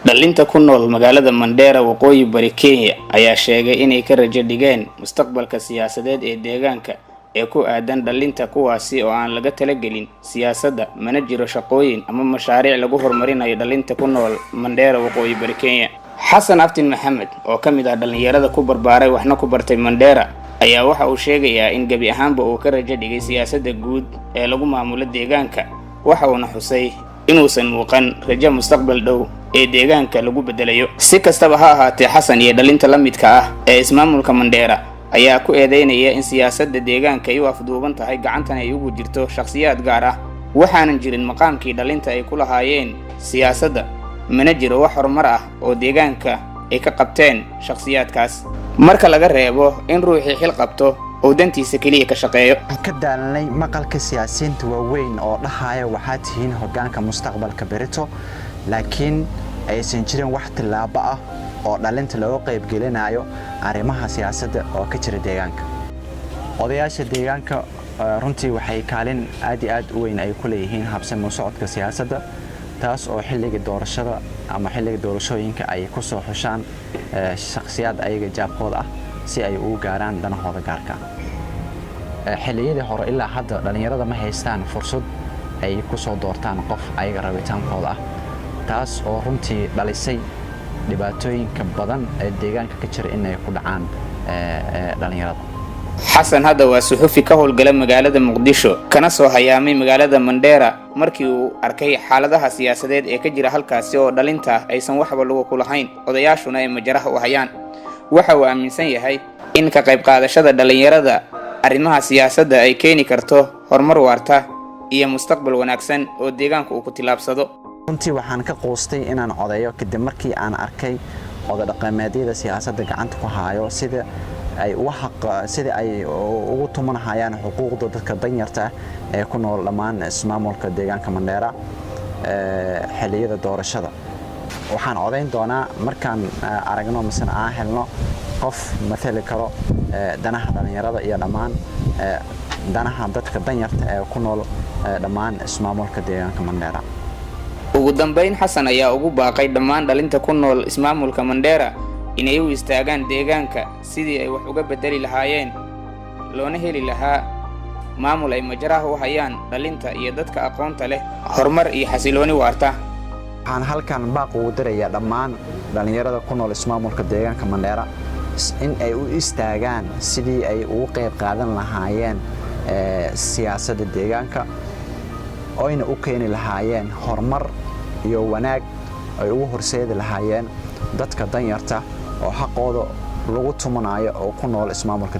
Dhalinta ku nool magaalada Mandheera, Waqooyi Bari Kenya, ayaa sheegay inay ka rajo dhigeen mustaqbalka siyaasadeed ee deegaanka ee ku aadan dhalinta, kuwaasi oo aan laga talagelin siyaasadda, mana jiro shaqooyin ama mashaariic lagu horumarinayo dhalinta ku nool Mandheera, Waqooyi Bari Kenya. Xasan Aftin Maxamed oo ka mid ah dhalinyarada ku barbaaray waxna ku bartay Mandheera ayaa waxa uu sheegayaa in gebi ahaanba uu ka rajo dhigay siyaasadda guud ee lagu maamulo deegaanka. Waxa uuna xusay inuusan muuqan rajo mustaqbal dhow ee deegaanka lagu bedelayo. Si kastaba ha ahaatee, Xasan iyo dhalinta la midka ah ee ismaamulka Mandheera ayaa ku eedeynaya in siyaasadda deegaanka ay u afduuban tahay, gacantana ay ugu jirto shakhsiyaad gaar ah. Waxaanan jirin maqaamkii dhalinta ay ku lahaayeen siyaasadda, mana jiro wax horumar ah oo deegaanka ay ka qabteen shakhsiyaadkaas, marka laga reebo in ruuxii xil qabto oo dantiisa keliya ka shaqeeyo. Waxaan ka daalnay maqalka siyaasiyiinta waaweyn oo dhahaya "Waxaa tihiin hoggaanka mustaqbalka berito," laakiin aysan jirin wax tillaabo ah oo dhalinta looga qaybgelinayo arrimaha siyaasadda oo ka jira deegaanka. Odayaasha deegaanka runtii waxay kaalin aad iyo aad u weyn ay ku leeyihiin habsami u socodka siyaasadda, taas oo xilliga doorashada ama xilliga doorashooyinka ay ku soo xushaan shakhsiyaad ayaga jaabkooda ah si ay ugu gaaraan danahooda gaarka ah. Xilliyadii hore ilaa hadda dhallinyarada ma haystaan fursad ay ku soo doortaan qof ayaga rabitaankooda ah, taas oo runtii dhalisay dhibaatooyinka badan ee deegaanka ka jira inay ku dhacaan dhallinyarada. Xasan hadda waa suxufi ka howlgala magaalada Muqdisho, kana soo hayaamay magaalada Mandheera markii uu arkay xaaladaha siyaasadeed ee ka jira halkaasi oo dhalinta aysan waxba luga ku lahayn, odayaashuna ay majaraha u hayaan. Waxa uu aaminsan yahay in ka qayb qaadashada dhallinyarada arrimaha siyaasadda ay keeni karto horumar waarta iyo mustaqbal wanaagsan oo deegaanka uu ku tillaabsado. Runtii waxaan ka quustay inaan codeeyo kadib markii aan arkay oda dhaqameedyada siyaasadda gacanta ku haayo sida ay ugu tumanahayaan xuquuqda dadka danyarta ah ee ku nool dhammaan ismaamulka deegaanka Mandheera xilliyada doorashada. Waxaan codayn doonaa markaan aragno misena aan helno qof mathali karo danaha dhallinyarada iyo dhammaan danaha dadka danyarta ee ku nool dhammaan ismaamulka deegaanka Mandheera. Ugu dambayn, Xasan ayaa ugu baaqay dhammaan dhalinta ku nool ismaamulka Mandheera inay u istaagaan deegaanka sidii ay wax uga beddeli lahaayeen, loona heli lahaa maamul ay majaraha u hayaan dhalinta iyo dadka aqoonta leh, horumar iyo xasilooni waarta. Waxaan halkan baaq ugu dirayaa dhammaan dhallinyarada ku nool ismaamulka deegaanka Mandheera in ay u istaagaan sidii ay ugu qayb qaadan lahaayeen siyaasadda deegaanka, oyna u keeni lahaayeen horumar iyo wanaag ay ugu horseedi lahaayeen dadka danyarta oo xaqooda lagu tumanayo oo ku nool ismaamulka.